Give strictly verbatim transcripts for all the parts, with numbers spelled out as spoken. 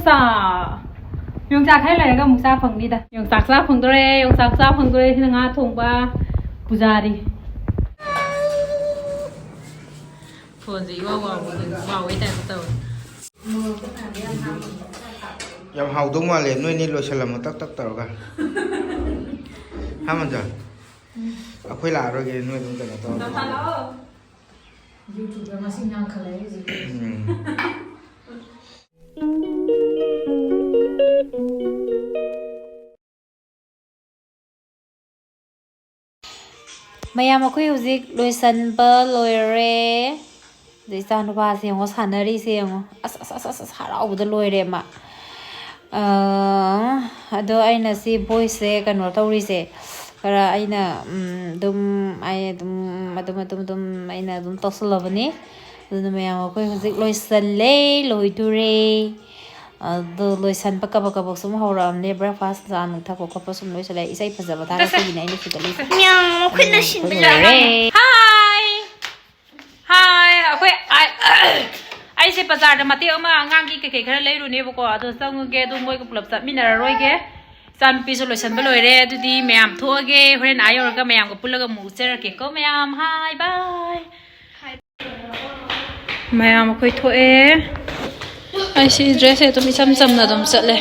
ꯆꯥ꯫ ꯌꯣꯡꯆꯥꯛ ꯈꯔ ꯂꯩꯔꯒ ꯑꯃꯨꯛ ꯆꯥ ꯐꯪꯅꯤꯗ꯫ ꯌꯣꯡꯆꯥꯛ ꯆꯥ ꯐꯪꯗꯣꯔꯦ, ꯌꯣꯡꯆꯥꯛ ꯆꯥ ꯐꯪꯗꯣꯔꯦ꯫ ꯁꯤꯅ ꯉꯥ ꯊꯣꯡꯕ ꯄꯨꯖꯥꯔꯤ꯫ ꯐꯣꯟꯁꯦ ꯏꯋꯥ ꯋꯥꯕ, ꯋꯥꯎꯋꯦ ꯇꯥꯏꯞꯇ ꯇꯧꯋꯦ꯫ ꯌꯥꯝ ꯍꯥꯎꯗꯧ ꯃꯥꯜꯂꯦ, ꯅꯣꯏꯅꯤ ꯂꯣꯏꯁꯜꯂꯝꯃꯣ ꯇꯞ ꯇꯞ ꯇꯧꯔꯒ꯫ ꯍꯥ, ꯃꯟꯖꯨ? ꯑꯩꯈꯣꯏ ꯂꯥꯛꯑꯔꯣꯏꯒꯦ, ꯅꯣꯏ ꯑꯗꯨꯝ ꯀꯩꯅꯣ ꯇꯧꯔꯣ꯫ ꯅꯣꯡꯐꯥꯗꯣꯛ ꯂꯥꯛꯑꯣ꯫ YouTube ꯉꯁꯤ ꯉꯥꯡꯈꯠꯂꯛꯑꯦ ꯍꯧꯖꯤꯛ꯫ ꯎꯝ꯫ ꯃꯌꯥꯝ, ꯑꯩꯈꯣꯏ ꯍꯧꯖꯤꯛ ꯂꯣꯏꯁꯟꯕ ꯂꯣꯏꯔꯦ꯫ ꯑꯗ ꯏꯆꯥ ꯅꯨꯄꯥꯁꯦ ꯌꯦꯡꯉꯣ, ꯁꯥꯟꯅꯔꯤꯁꯦ ꯌꯦꯡꯉꯣ꯫ ꯑꯁ, ꯑꯁ, ꯑꯁ, ꯑꯁ, ꯑꯁ, ꯍꯔꯥꯎꯕꯗ ꯂꯣꯏꯔꯦ ꯃꯥ꯫ ꯑꯥ, ꯑꯗꯣ ꯑꯩꯅ ꯁꯤ voiceꯁꯦ ꯀꯩꯅꯣ ꯇꯧꯔꯤꯁꯦ, ꯈꯔ ꯑꯩꯅ, ꯎꯝ, ꯑꯗꯨꯝ, ꯑꯩ ꯑꯗꯨꯝ, ꯑꯗꯨꯝ, ꯑꯗꯨꯝ, ꯑꯗꯨꯝ ꯑꯩꯅ ꯑꯗꯨꯝ ꯇꯧꯁꯜꯂꯕꯅꯤ꯫ ꯑꯗꯨꯅ ꯃꯌꯥꯝ, ꯑꯩꯈꯣꯏ ꯍꯧꯖꯤꯛ ꯂꯣꯏꯁꯜꯂꯦ, ꯂꯣꯏꯗꯣꯔꯦ꯫ ꯑꯗꯣ ꯂꯣꯏꯁꯟꯕ ꯀꯕꯛ ꯀꯕꯛ ꯁꯨꯝ ꯍꯧꯔꯛꯑꯕꯅꯦ꯫ Breakfast ꯆꯥ ꯅꯨꯡ ꯊꯛꯄ ꯈꯣꯠꯄ ꯁꯨꯝ ꯂꯣꯏꯁꯜꯂꯦ꯫ ꯏꯁꯩ ꯐꯖꯕ ꯊꯥꯒꯠꯄꯒꯤꯅꯦ ꯑꯩꯅ ꯁꯤꯗ ꯂꯩꯁꯦ꯫ ꯃꯌꯥꯝ ꯃꯈꯨꯠꯅ ꯑꯗꯨꯅ ꯁꯤꯟꯕ ꯂꯣꯏꯔꯦ꯫ ꯖꯥꯠꯂꯥ? Hi! Hi! ꯑꯩꯈꯣꯏ, ꯑꯩ, ꯑꯩꯁꯦ ꯕꯖꯥꯔꯗ ꯃꯇꯦꯛ ꯑꯃ ꯑꯉꯥꯡꯒꯤ ꯀꯩꯀꯩ ꯈꯔ ꯂꯩꯔꯨꯅꯦꯕꯀꯣ꯫ ꯑꯗꯣ ꯆꯪꯉꯨꯒꯦ, ꯑꯗꯨ ꯃꯣꯏꯒ ꯄꯨꯂꯞ ꯆꯠꯃꯤꯟꯅꯔꯔꯣꯏꯒꯦ꯫ ꯏꯆꯥꯅꯨꯄꯤꯁꯨ ꯂꯣꯏꯁꯟꯕ ꯂꯣꯏꯔꯦ꯫ ꯑꯗꯨꯗꯤ ꯃꯌꯥꯝ ꯊꯣꯛꯑꯒꯦ꯫ ꯍꯣꯔꯦꯟ ꯑꯥ ꯌꯧꯔꯒ ꯃꯌꯥꯝꯒ ꯄꯨꯜꯂꯒ ꯑꯃꯨꯛ ꯎꯠꯆꯔꯛꯀꯦꯀꯣ ꯃꯌꯥꯝ꯫ Hi, bye! ꯃꯌꯥꯝ ꯑꯩꯈꯣꯏ ꯊꯣꯛꯑꯦ꯫ ꯑꯩ ꯁꯤ dressꯁꯦ ꯑꯗꯨꯝ ꯏꯆꯝ ꯆꯝꯅ ꯑꯗꯨꯝ ꯆꯠꯂꯦ꯫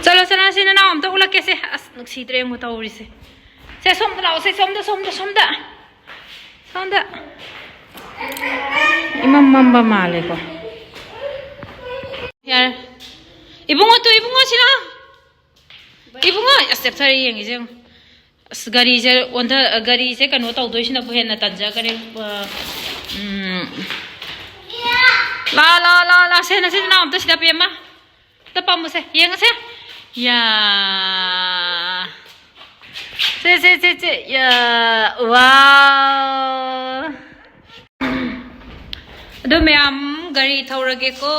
ꯆꯠꯂꯣ, ꯆꯠꯂꯣ, ꯁꯤ ꯅꯅꯥꯎ ꯑꯝꯇ ꯎꯠꯂꯛꯀꯦꯁꯦ꯫ ꯑꯁ, ꯅꯨꯡꯁꯤꯗ꯭ꯔꯦ ꯌꯦꯡꯉꯣ ꯇꯧꯔꯤꯁꯦ꯫ ꯁꯦ, ꯁꯣꯝꯗ ꯂꯥꯛꯑꯣ, ꯁꯦ, ꯁꯣꯝꯗ, ꯁꯣꯝꯗ, ꯁꯣꯝꯗ꯫ ꯁꯣꯝꯗ꯫ ꯏꯃꯝ ꯃꯝꯕ ꯃꯥꯜꯂꯦꯀꯣ꯫ ꯌꯥꯔꯦ꯫ ꯏꯕꯨꯡꯉꯣ, ꯇꯨ, ꯏꯕꯨꯡꯉꯣ, ꯁꯤ ꯂꯥꯛꯑꯣ꯫ ꯏꯕꯨꯡꯉꯣ, ꯑꯁ, ꯆꯦꯞꯊꯔ ꯌꯦꯡꯉꯤꯁꯦ ꯌꯦꯡꯉꯣ꯫ ꯑꯁ, ꯒꯥꯔꯤꯁꯦ ꯑꯣꯟꯊ-, ꯒꯥꯔꯤꯁꯦ ꯀꯩꯅꯣ ꯇꯧꯗꯣꯏꯁꯤꯅꯕꯨ ꯍꯦꯟꯅ ꯇꯟꯖꯈꯔꯦ꯫ ꯑ, ꯎꯝ꯫ ꯂꯥ, ꯂꯥ, ꯂꯥ, ꯂꯥ, ꯁꯦ, ꯅꯆꯤꯟ ꯅꯅꯥꯎ ꯑꯝꯇ ꯁꯤꯗ ꯄꯦꯝꯃ꯫ ꯑꯝꯇ ꯄꯝꯃꯨꯁꯦ, ꯌꯦꯡꯉꯁꯦ꯫ ꯌꯥ꯫ ꯁꯦ, ꯁꯦ, ꯁꯦ, ꯁꯦ, ꯌꯥ, ꯋꯥꯎ꯫ ꯑꯗꯣ ꯃꯌꯥꯝ, ꯒꯥꯔꯤ ꯊꯧꯔꯒꯦꯀꯣ꯫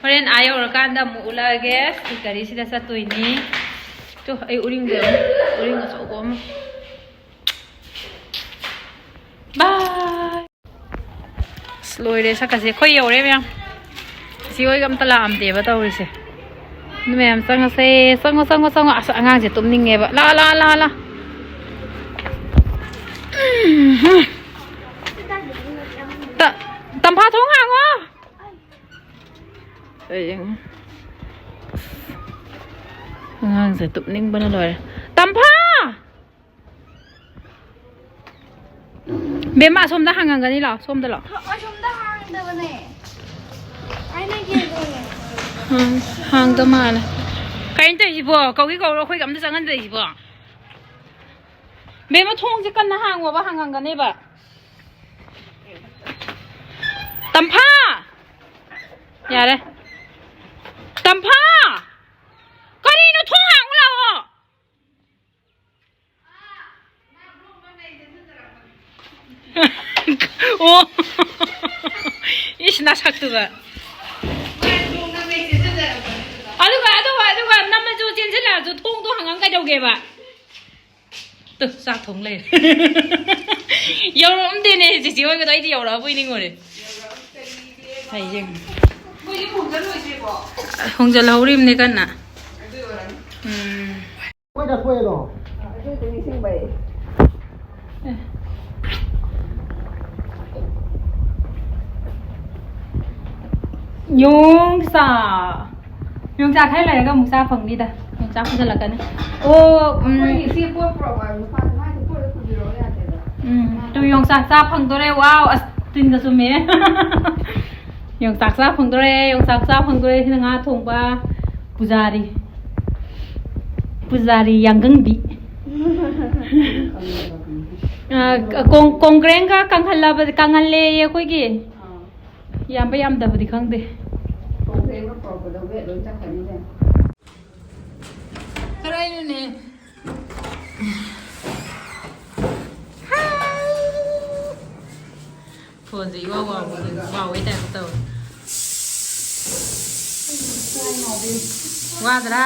ꯍꯣꯔꯦꯟ ꯑꯥ ꯌꯧꯔꯀꯥꯟꯗ ꯑꯃꯨꯛ ꯎꯠꯂꯛꯑꯒꯦ꯫ ꯁꯤ ꯒꯥꯔꯤꯁꯤꯗ ꯆꯠꯇꯣꯏꯅꯤ꯫ ꯇꯨ, ꯑꯩ ꯎꯔꯤꯡꯗꯣ ꯌꯦꯡꯉꯨ꯫ ꯎꯔꯤꯡ ꯑꯆꯧꯕ ꯑꯃ꯫ Bye꯫ ꯑꯁ, ꯂꯣꯏꯔꯦ ꯁꯛꯀꯁꯦ꯫ ꯑꯩꯈꯣꯏ ꯌꯧꯔꯦ ꯃꯌꯥꯝ꯫ ꯌꯣꯏꯒ ꯑꯝꯇ ꯂꯥꯛꯑꯝꯗꯦꯕ ꯇꯧꯔꯤꯁꯦ꯫ ꯅꯣꯏ ꯃꯌꯥꯝ ꯆꯪꯉꯁꯦ꯫ ꯆꯪꯉꯣ, ꯆꯪꯉꯣ, ꯆꯪꯉꯣ꯫ ꯑꯁ, ꯑꯉꯥꯡꯁꯦ ꯇꯨꯝꯅꯤꯡꯉꯦꯕ꯫ ꯂꯥ, ꯂꯥ, ꯂꯥ, ꯂꯥ꯫ ꯇ-, ꯇꯝꯐꯥ, ꯊꯣꯡ ꯍꯥꯡꯉꯣ꯫ ꯑꯩ ꯌꯦꯡꯉꯨ꯫ ꯑꯁ, ꯑꯉꯥꯡꯁꯦ ꯇꯨꯝꯅꯤꯡꯕꯅ ꯂꯣꯏꯔꯦ꯫ ꯇꯝꯐꯥ! ꯕꯦꯝꯃ, ꯑꯁꯣꯝꯗ ꯍꯥꯡꯉꯝꯒꯅꯤ, ꯂꯥꯛꯑꯣ, ꯁꯣꯝꯗ ꯂꯥꯛꯑꯣ꯫ ꯑꯁꯣꯝꯗ ꯍꯥꯡꯗꯕꯅꯦ꯫ ꯑꯩꯅ ꯌꯦꯡꯉꯦ꯫ ꯎꯝ, ꯍꯥꯡꯗ ꯃꯥꯜꯂꯦ꯫ ꯀꯩꯅꯣ ꯇꯧꯔꯤꯁꯤꯕꯣ? ꯀꯧꯒꯦ ꯀꯧꯔꯣ, ꯑꯩꯈꯣꯏꯒ ꯑꯝꯇ ꯆꯪꯍꯟꯗ꯭ꯔꯤꯁꯤꯕꯣ? ꯕꯦꯝꯃ, ꯊꯣꯡꯁꯦ ꯀꯟꯅ ꯍꯥꯡꯉꯣꯕ, ꯍꯥꯡꯉꯝꯒꯅꯦꯕ꯫ ꯇꯝꯐꯥ! ꯌꯥꯔꯦ꯫ ꯇꯝꯐꯥ! ꯀꯔꯤꯅꯣ, ꯊꯣꯡ ꯍꯥꯡꯉꯨ ꯂꯥꯛꯑꯣ꯫ ꯑꯣ꯫ ꯏꯁ, ꯅꯁꯛꯇꯨꯒ꯫ ꯑꯗꯨꯒ, ꯑꯗꯨꯒ, ꯑꯗꯨꯒ ꯅꯝꯃꯁꯨ ꯆꯦꯟꯁꯤꯜꯂꯛꯑꯁꯨ ꯊꯣꯡꯗꯣ ꯍꯥꯡꯉꯝ ꯀꯩꯗꯧꯒꯦꯕ? ꯇꯨ, ꯆꯥꯛ ꯊꯣꯡ ꯂꯩꯔꯦ꯫ ꯌꯧꯔꯛꯑꯝꯗꯦꯅꯦ, ꯆꯤꯆꯦ ꯍꯣꯏꯒꯗꯣ ꯑꯩꯗꯤ ꯌꯧꯔꯛꯑꯕꯣꯏ ꯅꯤꯡꯉꯨꯔꯦ꯫ ꯍꯌꯦꯡ꯫ ꯍꯣꯡꯖꯜꯍꯧꯔꯤꯕꯅꯦ ꯀꯟꯅ꯫ ꯎꯝ꯫ ꯑꯩꯈꯣꯏ ꯆꯠꯊꯣꯛꯑꯦꯗꯣ꯫ ꯑꯗꯨꯗꯤ ꯅꯤꯡꯁꯤꯡꯕꯩ꯫ ꯌꯣꯡꯆꯥꯛ꯫ ꯌꯣꯡꯆꯥꯛ ꯈꯔ ꯂꯩꯔꯒ ꯑꯃꯨꯛ ꯆꯥ ꯐꯪꯅꯤꯗ꯫ ꯌꯣꯡꯆꯥꯛ ꯄꯨꯁꯜꯂꯛꯀꯅꯤ꯫ ꯑꯣ, ꯎꯝ꯫ ꯑꯩꯈꯣꯏꯒꯤ ꯁꯤ ꯄꯣꯠ ꯄꯨꯔꯛꯄ ꯅꯨꯄꯥꯗꯣ ꯃꯥꯏꯗ ꯄꯣꯠ ꯄꯨꯕꯤꯔꯛꯑꯣ ꯌꯥꯗꯦꯕ꯫ ꯎꯝ, ꯇꯨ ꯌꯣꯡꯆꯥꯛ ꯆꯥ ꯐꯪꯗꯣꯔꯦ꯫ ꯋꯥꯎ, ꯑꯁ, ꯇꯤꯟꯒ ꯆꯨꯝꯃꯦ꯫ ꯌꯣꯡꯆꯥꯛ ꯆꯥ ꯐꯪꯗꯣꯔꯦ, ꯌꯣꯡꯆꯥꯛ ꯆꯥ ꯐꯪꯗꯣꯔꯦ꯫ ꯁꯤꯅ ꯉꯥ ꯊꯣꯡꯕ꯫ ꯄꯨꯖꯥꯔꯤ꯫ ꯄꯨꯖꯥꯔꯤ ꯌꯥꯡꯒꯪꯕꯤ꯫ ꯑ, ꯀꯣꯡ-, ꯀꯣꯡꯒ꯭ꯔꯦꯡꯒ ꯀꯪꯍꯜꯂꯕ-, ꯀꯪꯍꯜꯂꯦꯌꯦ ꯑꯩꯈꯣꯏꯒꯤ꯫ ꯌꯥꯝꯕ ꯌꯥꯝꯗꯕꯗꯤ ꯈꯪꯗꯦ꯫ ꯀꯔꯥꯏꯅꯣꯅꯦ? ꯐꯣꯟꯁꯦ ꯏꯋꯥ ꯋꯥꯕ-, ꯋꯥꯎꯕꯩ ꯇꯥꯏꯞꯇ ꯇꯧꯋꯦ꯫ ꯋꯥꯗ꯭ꯔꯥ?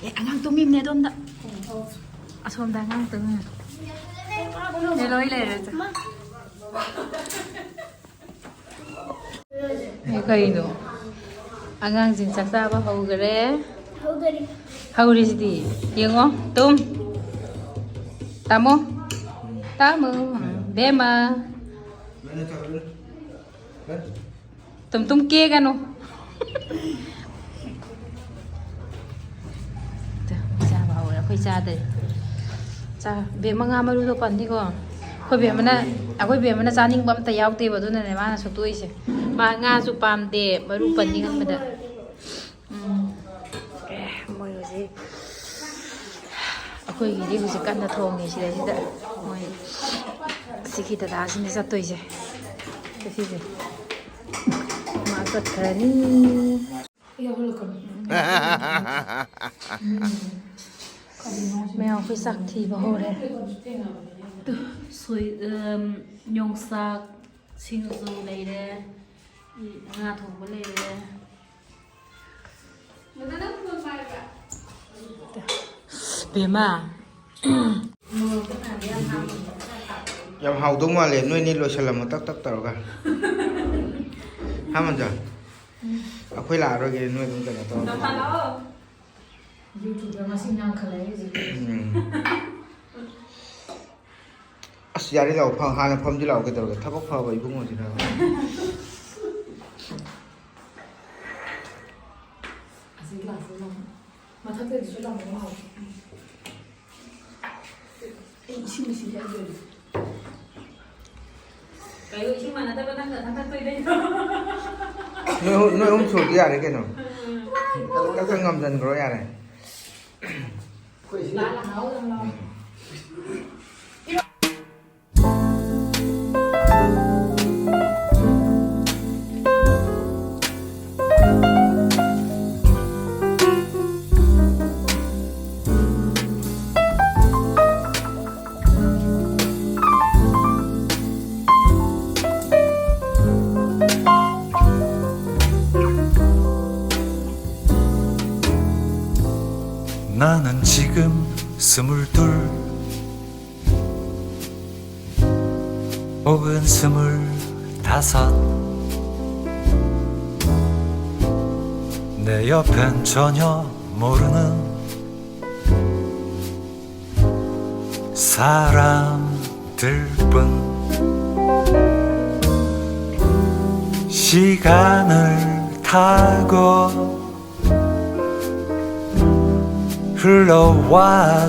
ꯑꯦ, ꯑꯉꯥꯡ ꯇꯨꯝꯃꯤꯕꯅꯦ ꯑꯗꯣꯝꯗ꯫ ꯑꯁꯣꯝꯗ ꯑꯉꯥꯡ ꯇꯨꯝꯃꯤ꯫ ꯑꯦ, ꯂꯣꯏ ꯂꯩꯔꯦ꯫ ꯑꯦ, ꯀꯩꯅꯣ? ꯑꯉꯥꯡꯁꯤꯡ ꯆꯥꯛ ꯆꯥꯕ ꯍꯧꯈꯔꯦ꯫ ꯍꯧꯈꯔꯦ꯫ ꯍꯧꯔꯤꯁꯤꯗꯤ꯫ ꯌꯦꯡꯉꯣ꯫ ꯇꯨꯝ꯫ ꯇꯥꯃꯣ꯫ ꯇꯥꯃꯣ꯫ ꯕꯦꯝꯃ꯫ ꯇꯨꯝ ꯇꯨꯝ ꯀꯦꯒꯅꯨ꯫ ꯆꯥꯕ ꯍꯧꯔꯦ꯫ ꯑꯩꯈꯣꯏ ꯆꯥꯗ꯭ꯔꯤ꯫ ꯆꯥ-, ꯕꯦꯝꯃ ꯉꯥ ꯃꯔꯨꯗꯣ ꯄꯟꯅꯤꯀꯣ꯫ ꯑꯩꯈꯣꯏ ꯕꯦꯝꯃꯅ, ꯑꯩꯈꯣꯏ ꯕꯦꯝꯃꯅ ꯆꯥꯅꯤꯡꯕ ꯑꯝꯇ ꯌꯥꯎꯗꯦꯕ, ꯑꯗꯨꯅꯅꯦ ꯃꯥꯅ ꯁꯨꯛꯇꯣꯛꯏꯁꯦ꯫ ꯃꯥ ꯉꯥꯁꯨ ꯄꯥꯝꯗꯦ, ꯃꯔꯨ ꯄꯟꯅꯤ ꯈꯟꯕꯗ꯫ ꯎꯝ꯫ ꯑꯦ, ꯃꯣꯏ ꯍꯧꯖꯤꯛ, ꯑꯩꯈꯣꯏꯒꯤꯗꯤ ꯍꯧꯖꯤꯛ ꯀꯟꯅ ꯊꯣꯡꯉꯤ ꯁꯤꯗꯩꯁꯤꯗ꯫ ꯃꯣꯏ ꯁꯤꯒꯤ ꯗꯗꯥꯁꯤꯅ ꯆꯠꯇꯣꯏꯁꯦ꯫ ꯁꯤꯁꯦ꯫ ꯃꯥ ꯆꯠꯈ꯭ꯔꯅꯤ꯫ ꯃꯌꯥꯝ ꯑꯩꯈꯣꯏ ꯆꯥꯛ ꯊꯤꯕ ꯍꯧꯔꯦ꯫ ꯇꯨ, ꯁꯣꯏ-, ꯑꯝ, ꯌꯣꯡꯆꯥꯛ ꯁꯤꯡꯖꯨ ꯂꯩꯔꯦ, ꯉꯥ ꯊꯣꯡꯕ ꯂꯩꯔꯦ꯫ ꯕꯦꯝꯃ꯫ ꯌꯥꯝ ꯍꯥꯎꯗꯧ ꯃꯥꯜꯂꯦ, ꯅꯣꯏꯅꯤ ꯂꯣꯏꯁꯜꯂꯝꯃꯣ ꯇꯛ ꯇꯛ ꯇꯧꯔꯒ꯫ ꯍꯥ, ꯃꯟꯖꯨ? ꯑꯩꯈꯣꯏ ꯂꯥꯛꯑꯔꯣꯏꯒꯦ, ꯅꯣꯏ ꯑꯗꯨꯝ ꯀꯩꯅꯣ ꯇꯧꯔꯣ꯫ YouTube-ꯇ ꯃꯁꯤꯡ ꯌꯥꯝꯈꯠꯂꯛꯑꯦ ꯍꯧꯖꯤꯛꯇꯤ꯫ ꯎꯝ꯫ ꯑꯁ, ꯌꯥꯔꯦ, ꯂꯥꯛꯑꯣ, ꯐꯝ-, ꯍꯥꯟꯅ ꯐꯝꯁꯤ ꯂꯥꯛꯑꯣ, ꯀꯩꯗꯧꯔꯒꯦ? ꯊꯕꯛ ꯐꯕ ꯏꯕꯨꯡꯉꯣꯁꯤꯅ꯫ ꯑꯁꯤ glass-ꯁꯦ ꯂꯧ-, ꯃꯊꯛꯇꯒꯤꯁꯨ ꯂꯧꯕ ꯃꯥꯜꯂꯦ꯫ ꯑꯩ ꯏꯁꯤꯡ ꯁꯤꯗꯤ ꯑꯩꯒꯤ ꯑꯣꯏꯅ꯫ ꯀꯩꯅꯣ ꯏꯁꯤꯡ ꯃꯥꯟꯅꯗꯕ ꯅꯪꯒ ꯊꯛ ꯊꯛꯇꯣꯏꯗꯩꯅꯣ? ꯅꯣꯏ ꯑꯍꯨꯝ, ꯅꯣꯏ ꯑꯍꯨꯝ ꯁꯨꯔꯗꯤ ꯌꯥꯔꯦ ꯀꯩꯅꯣ꯫ ꯎꯝ꯫ ꯇꯛ ꯇꯛ ꯉꯝꯖꯟꯈ꯭ꯔꯣ ꯌꯥꯔꯦ꯫ ꯂꯥꯛꯑꯣ, ꯂꯥꯛꯑꯣ, ꯂꯥꯛꯑꯣ꯫ 나는 지금 스물둘 혹은 스물다섯. 내 옆엔 전혀 모르는 사람들뿐. 시간을 타고 흘러왔지만